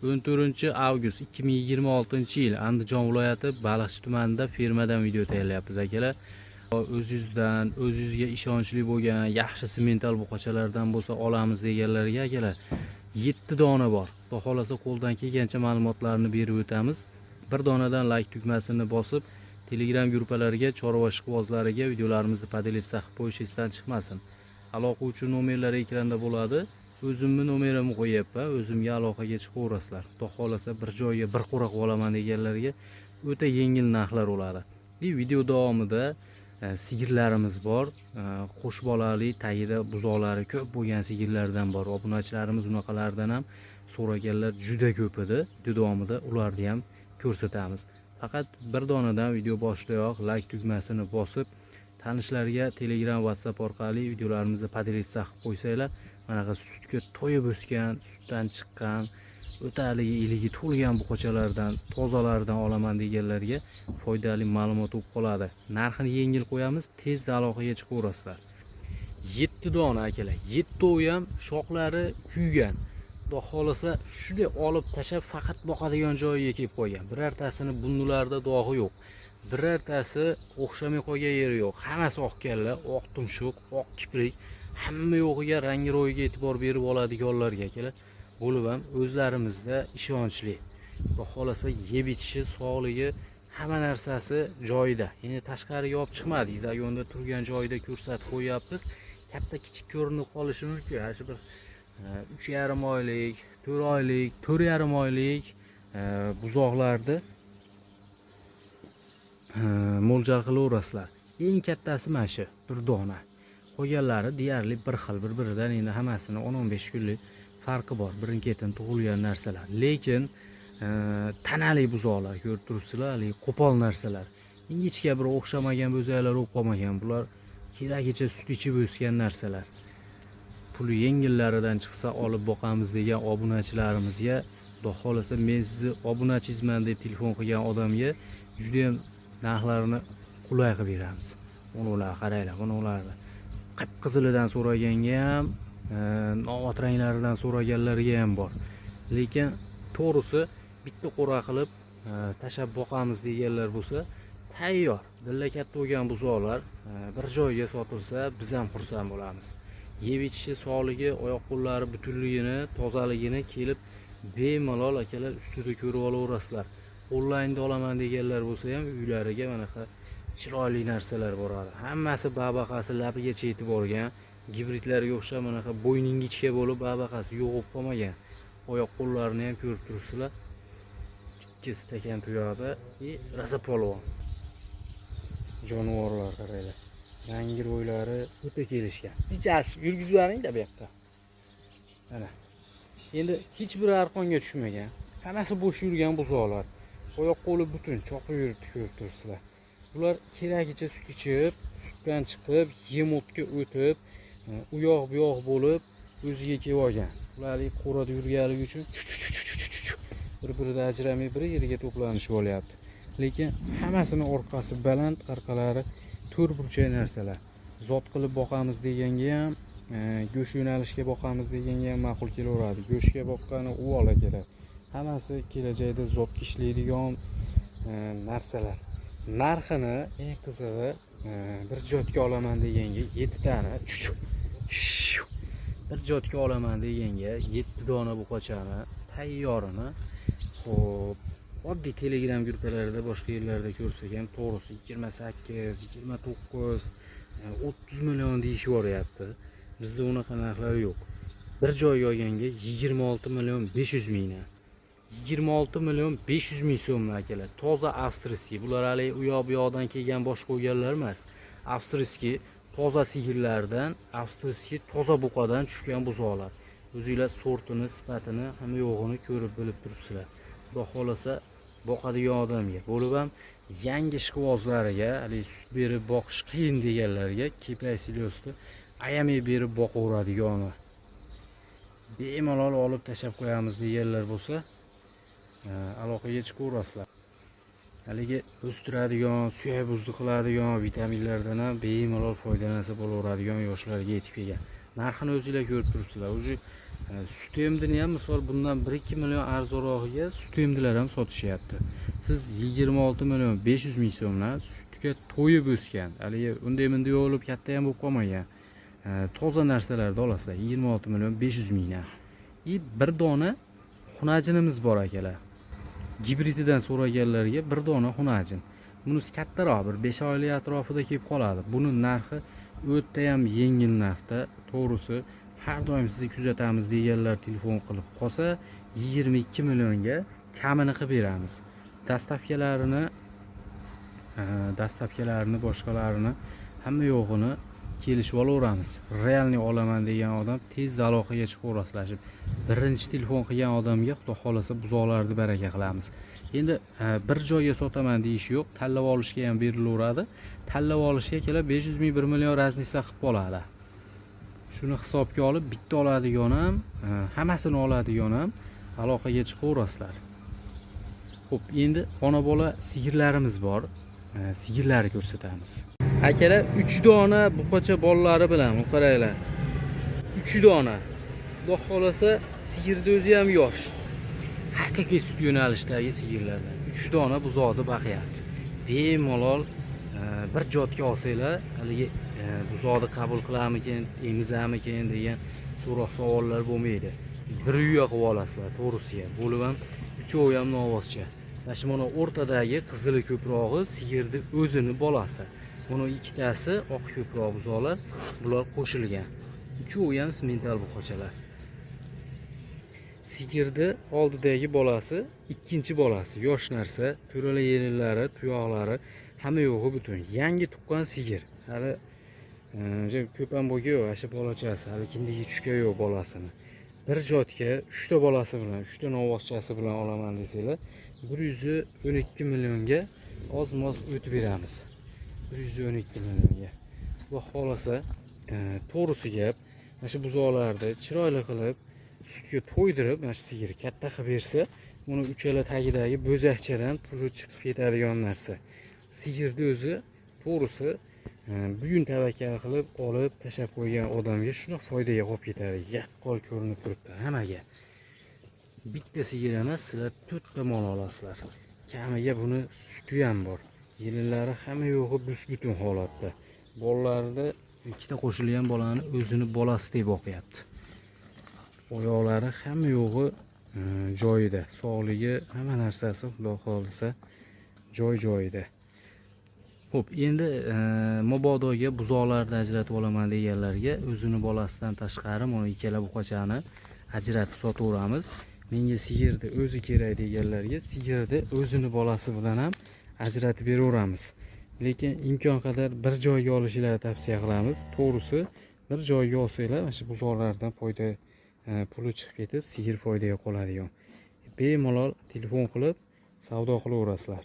14 avgust 2026-yil, Andijon viloyati, Baliqchi tumanida fermadan video tayyorlayapmiz, akalar. O'zingizdan, o'zingizga ishonchli bo'lgan yaxshi simmental buqachalardan bo'lsa olamiz deganlarga, akalar, 7 dona bor. Xudo xohlasa, qo'ldan kelgancha ma'lumotlarni berib o'tamiz. Bir donadan layk tugmasini bosib, Telegram guruhlariga, chorva ishqibozlariga videolarimizni поделиться qilib qo'yish esdan chiqmasin. Aloqa uchun nomerlar ekranda bo'ladi. O'zimni nomerimni qo'yyapman, o'zimga aloqaga chiqaverasizlar. Xudo xohlasa, bir joyga bir qo'ra qilib olaman deganlarga o'ta yengil narxlar bo'ladi. И video davomida sigirlarimiz bor, qo'sh bolali, tagida buzoqlari ko'p bo'lgan sigirlardan bor. Obunachilarimiz unaqalardan ham so'raganlar juda ko'p edi. Video davomida ularni ham ko'rsatamiz. Faqat bir donadan video boshidayoq layk tugmasini bosib, tanishlarga Telegram, WhatsApp orqali videolarimizni поделиться qilib qo'ysanglar, manaqa sutga to'yib o'sgan, sutdan chiqqan, o'ta haligi iligi to'lgan buqachalardan, tozalardan olaman deganlarga foydali ma'lumot bo'lib qoladi. Narxini yengil qo'yamiz, tezda aloqaga chiqaverasizlar. Yetti dona, akalar, yettovi ham shoxlari kuygan. Xudo xohlasa, shunday olib tashlab, faqat boqadigan joyiga kelib qolgan. Birortasini burnilarida dog'i yo'q, birortasi o'xshamay qolgan yeri yo'q. Hammasi oq kalla, oq tumshuq, oq kiprik, hamma yo'g'iga, rangi ro'yiga e'tibor berib oladiganlarga, akalar, bo'lib ham o'zlarimizda ishonchli. Xudo xohlasa, yeb ichishi, sog'ligi, hamma narsasi joyida. Endi tashqariga olib chiqmadik, загон da turgan joyida ko'rsatib qo'yyapmiz. Katta kichik ko'rinib qolishi mumkin. Ana shu bir 3,5 oylik, 4 oylik, 4,5 oylik buzoqlarni mo'ljal qilaverasizlar. Eng kattasi mana shu bir dona, qolganlari deyarli bir xil bir biridan. Endi hammasini 10-15 kunlik farqi bor, birin ketin tug'ilgan narsalar, lekin tanali buzoqlar, ko'rib turibsizlar, haligi qo'pol narsalar, ingichka bir o'xshamagan bo'zaklar bo'lib qolmagan. Bular keragicha sut ichib o'sgan narsalar. Puli yengillaridan chiqsa olib boqamiz degan obunachilarimizga, xudo xohlasa, men sizni obunachingizman deb telefon qilgan odamga judayam narxlarini qulay qilib beramiz. Mana ular, qaranglar, mana ularni qip qizilidan so'raganga ham, novot ranglaridan so'raganlarga ham bor. Lekin to'g'risi, bitta qo'ra qilib tashlab boqamiz deganlar bo'lsa, tayyor dilla katta bo'lgan buzoqlar bir joyga sotilsa, biz ham xursand bo'lamiz. Yeb ichishi, sog'ligi, oyoq qo'llari butunligini, tozaligini kelib bemalol, akalar, ustida ko'rib olaverasizlar. Onlaynda olaman deganlar bo'lsa ham, uylariga manaqa chiroyli narsalar boradi. Hammasi babaqasi labigacha yetib borgan, gibridlarga o'xshab manaqa bo'yni ingichka bo'lib, babaqasi yo'q bo'lib qolmagan. Oyoq qo'llarini ham ko'rib turibsizlar, ikki stakan tuyog'ida и rosa polvon jonivorlar. Qaranglar, rangi ro'ylari o'ta kelishgan. Hech yurgizib yuboringda bu yoqqa. Mana endi hech biri arqonga tushmagan, hammasi bo'sh yurgan buzoqlar. Oyoq qo'li butun, chopib yuribdi, ko'rib turibsizlar. Bular keragicha sut ichib, sutdan chiqib, yem o'tga o'tib, u yoq bu yoq bo'lib, o'ziga kelib olgan. Ular haligi qo'rada yurganligi uchun bir biridan ajramay, bir yerga to'planishib olyapti. Lekin hammasini orqasi baland, orqalari to'rt burchak narsalar. Zot qilib boqamiz deganga ham, go'sht yo'nalishga boqamiz deganga ham ma'qul kelaveradi. Go'shtga boqqani uvol, akalar. Hammasi kelajakda zotga ishlaydigan narsalar. Narxini, eng qizig'i, bir jotga olaman deganga yettitani, bir jotga olaman deganga yetti dona buqachani tayyorini, ho'p, oddiy Telegram guruhlarida, boshqa yerlarda ko'rsak ham, to'g'risi, 28, 29, 30 million deyishib yuboryapti. Bizda unaqa narxlar yo'q. Bir joyga olganga 26 million 500 mingdan, 26 million 500 ming so'mni, akalar. Toza австрийский bular, haligi u yoq bu yoqdan kelgan boshqa qo'yganlar emas. Австрийский toza sigirlardan, австрийский toza buqadan tushgan buzoqlar. O'zinglar sortini, sifatini, hamma yo'g'ini ko'rib bilib turibsizlar. Xudo xohlasa, boqadigan odamga, bo'lib ham yangi ishqibozlariga, haligi sut berib boqish qiyin deganlarga, kepay-silyosni ayamay berib boqaveradigan, bemalol olib tashlab qo'yamiz deganlar bo'lsa, aloqaga chiqaverasizlar. Haligi o'stiradigan, suyak buzdi qiladigan vitaminlardan ham bemalol foydalansa bo'laveradigan yoshlarga yetib kelgan. Narxini o'zinglar ko'rib turibsizlar уже. Sut emdini ham misol bundan 1-2 million arzonrog'iga sut emdilar ham sotishyapti. Siz 26 million 500 ming so'mdan sutga to'yib o'sgan, haligi unday bunday bo'lib katta ham bo'lib qolmagan toza narsalarni olasizlar 26 million 500 mingdan. Bir dona xunajinimiz bor akalar. Gibrididan so'raganlarga bir dona xunajin. Bunisi kattaroq, bir 5 oylik atrofida kelib qoladi. Buni narxi o'ta ham yengil narxda. To'g'risi, har doim sizni kuzatamiz deganlar telefon qilib qolsa, 22 millionga kamini qilib beramiz. Dastavkalarini, boshqalarini hamma yo'g'ini kelishib olaveramiz. Realni olaman degan odam tezda aloqaga chiqaverasizlar. Birinchi telefon qilgan odamga Xudo xolasa buzoqlarni baraka qilamiz. Endi bir joyga sotaman deyish yo'q, tanlab olishga ham berilaveradi. Tanlab olishga kelib 500 ming 1 million raznisa qilib qoladi. Shuni hisobga olib bitta oladigan ham, hammasini oladigan ham aloqaga chiqaverasizlar. Xo'p, endi ona bola sigirlarimiz bor. Sigirlarni ko'rsatamiz. Akalar 3 dona buqacha bolalari bilan, qaranglar. 3 dona. Xudo xolasa sigirni o'zi ham yosh. Haqiqiy sut yo'nalishdagi sigirlardan 3 dona buzoqni baqyapti. Bemalol bir jotga olsanglar, haligi buzoqni qabul qilarmikin, emizamikin degan so'roq savollar bo'lmaydi. Bir uya qilib olasizlar, to'g'risiga. Bo'lib ham uchovi ham novvoscha. Mana shu mana o'rtadagi qizili ko'prog'i sigirni o'zini bolasi. Buni ikkitasi oq ko'proq buzoqlar, bular qo'shilgan. Uchovi ham simental buqachalar. Sigirni oldidagi bolasi ikkinchi bolasi, yosh narsa, to'rala yelinlari, tuyoqlari hamma yo'g'i butun. Yangi tuqqan sigir. Hali ko'p ham bo'lgan yo'q, shu bolachasi, hali kindigi tushgan yo'q bolasini. Bir jotga 3 ta bolasi bilan, 3 ta novvoschasi bilan olaman desanglar, 112 millionga oz-moz o'tib beramiz. 112 millionga. Xudo xolasa, to'g'risi gap, mana shu buzoqlarni chiroyli qilib sutga to'ydirib, mana shu sigir katta qilib bersa, uni uchala tagidagi bo'zakchadan puli chiqib ketadigan narsa. Sigirni o'zi to'g'risi bugun tavakkal qilib olib tashlab qo'ygan odamga shundoq foydaga qolib ketadi. Yaqqol ko'rinib turibdi hammaga. Bitta sigir emas, sizlar 4 ta mol olasizlar. Kamiga buni suti ham bor. Yelinlari hamma yo'g'i bus-butun holatda. Bolalarida ikkita qo'shilgan bolani o'zini bolasi deb boqyapti. Oyoqlari hamma yo'g'i joyida, sog'ligi, hamma narsasi Xudo xolasa joy-joyida. Xo'p, endi mabodoga buzoqlarni ajratib olaman deganlarga o'zini bolasidan tashqari mana ikkala buqachani ajratib sotaveramiz. Menga sigirni o'zi kerak deganlarga sigirni o'zini bolasi bilan ham ajratib beraveramiz. Lekin imkon qadar bir joyga olishinglarni tavsiya qilamiz. To'g'risi, bir joyga olsanglar, mana shu buzoqlardan foyda puli chiqib ketib, sigir foydaga qoladigan. Bemalol telefon qilib savdo qilaverasizlar.